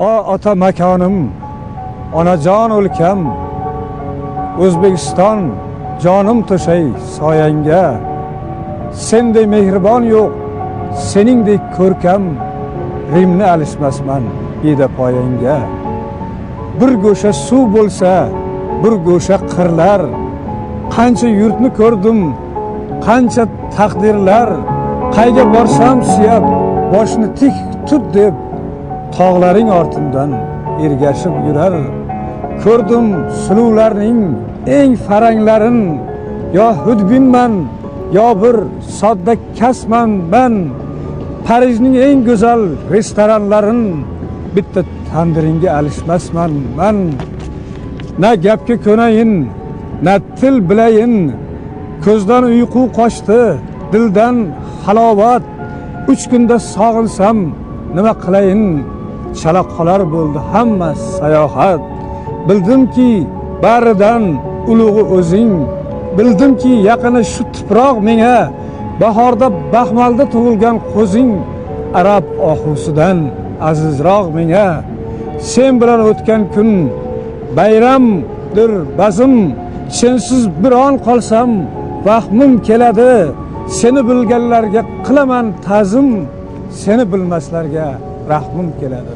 O ota makonim, onajon o'lkam, O'zbekiston, jonim to'shay soyangga. Sendek mehribon yo'q, seningdek ko'rkam, Rimni alishmasman beda poyangga. Bir go'sha suv bo'lsa, bir go'sha qirlar, qancha yurtni ko'rdim, qancha taqdirlar, qayga borsam suyab, boshni tik tut deb, tog'laring ortimdan ergashib yurar. Ko'rdim suluvlarning eng faranglarin, yo hudbinman, yo bir sodda kasman man. Parijning eng go'zal restoranlarin bitta tandiringga alishmasman man. Na gapga ko'nayin, na til bilayin, ko'zdan uyqu qochdi, dildan halovat. 3 kunda sog'insam nima qilayin, chala qolar bo'ldi hamma sayohat. Bildimki baridan ulug'i o'zing, bildimki yaqini shu tuproq menga, bahorda baxmalda tug'ilgan qo'zing arab ohusidan azizroq menga. Sen bilan o'tgan kun bayramdir bazm, sensiz bir on qolsam vahmim keladi. Seni bilganlarga qilaman ta'zim, seni bilmaslarga rahmim keladi.